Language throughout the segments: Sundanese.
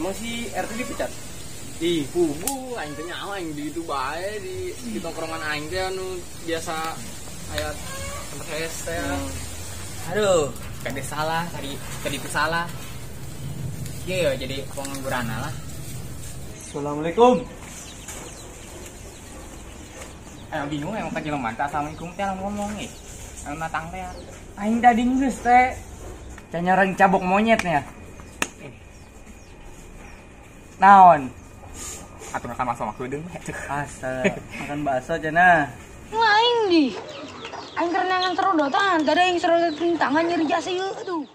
Emang si RT dipecat? Ih, pugu aing teh nyawa aing di ditu bae di tongkrongan aing teh anu biasa aya tempat es teh. Aduh, kade salah, tadi tadi itu salah. Iya, jadi pengangguran lah. Assalamualaikum. Bingung emang ka jelema teh assalamualaikum teh ngomong eh. Anu matang teh. Aing tadi geus teh. Canyoreng cabok monyetnya. Naon? Atuh makan bakso mah kudeung. Asa, makan bakso cenah. Wah, aing di. Aing kerenangan serodotan, tadi aing serodotan tangan nyeri jasa ieu tuh.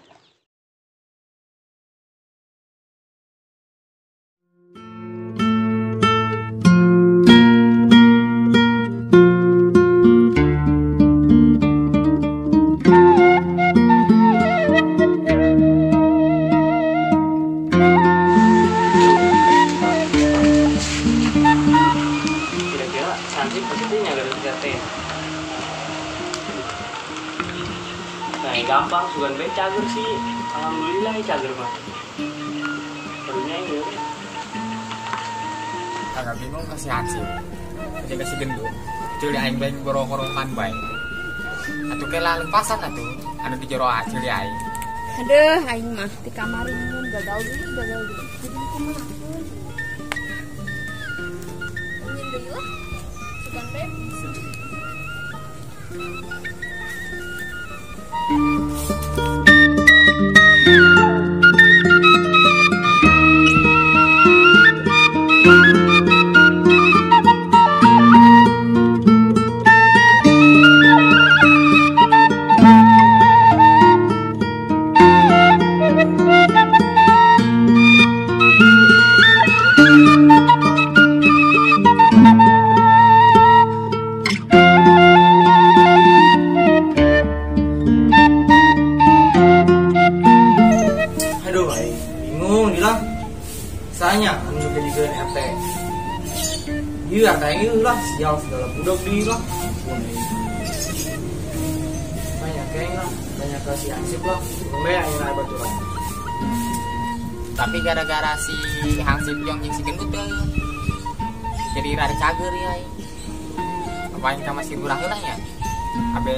Nah, gampang, sugan bae cager sih. Alhamdulillah ya cager mah. Barunya ini. Agak bingung kasih hasil. Aja kasih gendut. Culi aing bae borong-borongan bae. Atuh ke lah lempasan atuh. Anu di jero acil di aing. Aduh, aing mah di kamar ini gagal dulu, gagal dulu. Jadi kumaha pun. Ingin deui lah. Sugan bae. Sanya anu jadikeun RT. Ieu RT ieu lah sial segala budak deui lah. Banyak keng lah, banyak ke si Hansip lah. Kumbe aing aya baturan. Tapi gara-gara si Hansip yang jeung si gendut teh jadi rada cager ya aing. Apa aing ka masih lurah heula nya? Abe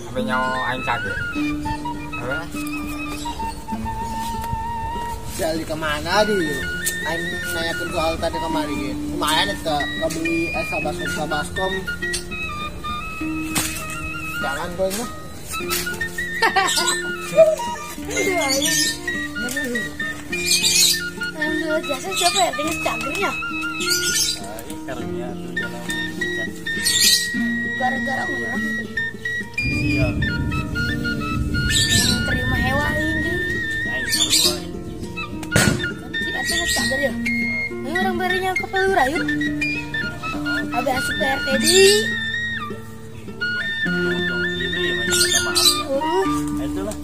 abe nyaho aing cager. Abe Jadi kemana di? Aing nanyakin soal tadi kemarin gitu. Lumayan itu, gak beli es sabaskom sabaskom. Jangan gue mah. Alhamdulillah jasa siapa ya dengan cagernya? Karunia tuh jalan. Gara-gara orang itu. Iya. Terima hewan ini. Aing cager ya. Ini orang barunya ke Pelura yuk. Abe asup ke RT di. Itulah.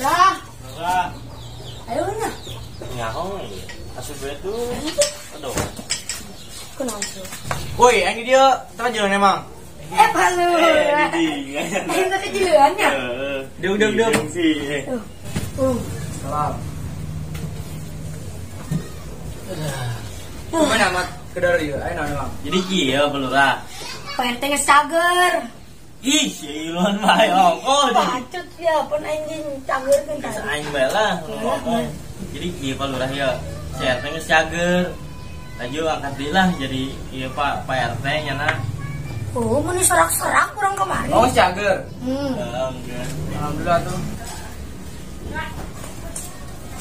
Lah. Lah. Ayo na. Nyaho ya. Asup itu. Aduh. Kunaon sih? Woi, aing dia terjun emang. Eh, palu. Aing teh kejileunnya. Deung deung deung sih. Salam. Mana amat kedar ieu? Aing naon emang? Jadi kieu pelurah. Pak RT geus cager. Ih, siluan bae ongkoh. Bacot ya, pun anjing cager kan tadi. Aing bae lah, Jadi kieu Pak Lurah ya. Si RT geus cager. Laju angkat deui lah jadi ieu Pak Pak RT nya nah. Oh, mun serak-serak urang kemarin. Oh, cager. Alhamdulillah tuh.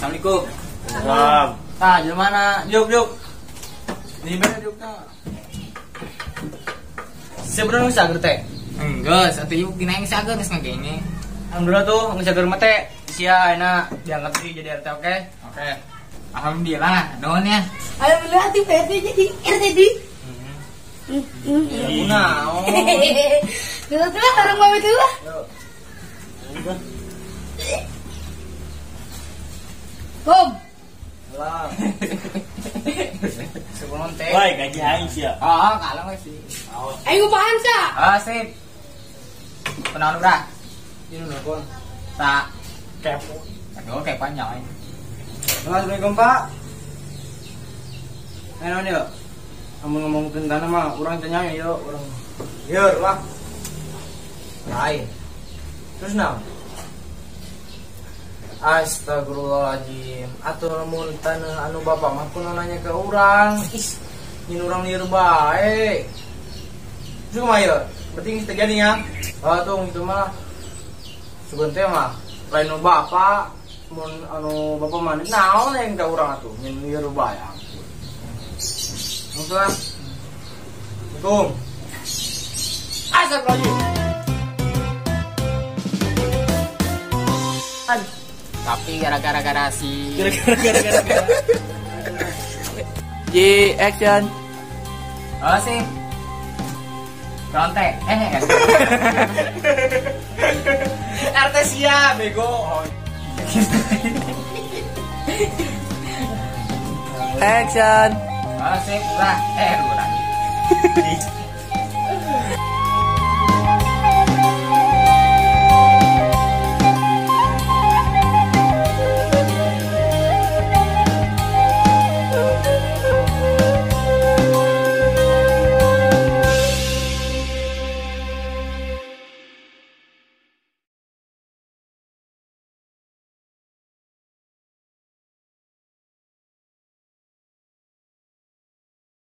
Assalamualaikum. Waalaikumsalam. Tah, jelema mana? Juk, juk. Di mana juk tah? Sebenarnya cager teh. Enggak, satu ibu dina yang cager geus ngagenge. Alhamdulillah tuh geus cager mah teh. Sia enak diangkat deui jadi RT oke? Oke. Alhamdulillah, nuhun ya. Alhamdulillah tuh RT jadi RT di. Kunaon. Tuh lah orang mau itu lah. Udah. Assalamualaikum. Lah. Sebelum teh. Woi, gaji aing sia. Ah, kalem we sih. Aing upahan sa. Ah, sip. Kunaon urang? Ini nelpon. Tak kepo. Aduh, kepo nya aing. Assalamualaikum, Pak. Ayo naon yeuh? Amun ngomongkeun tanah mah urang teh nya yeuh urang. Lieur lah. Lain. Terus naon? Astagfirullahaladzim. Atuh lamun tanah anu bapak mah kudu nanya ke urang. Ih, nyin urang lieur bae. Terus kumaha yeuh? Berarti geus terjadi nya. Ah tuh itu mah. Sugan teh mah lain nu bapak mun anu bapak mah naon yang ka urang atuh nyin lieur bae. Ampun. Assalamualaikum. Astagfirullahaladzim. Tapi gara-gara si Gara-gara. J action. Oh sih. Ronte. RT sia bego. Action. Oh sih, lah. Lagi.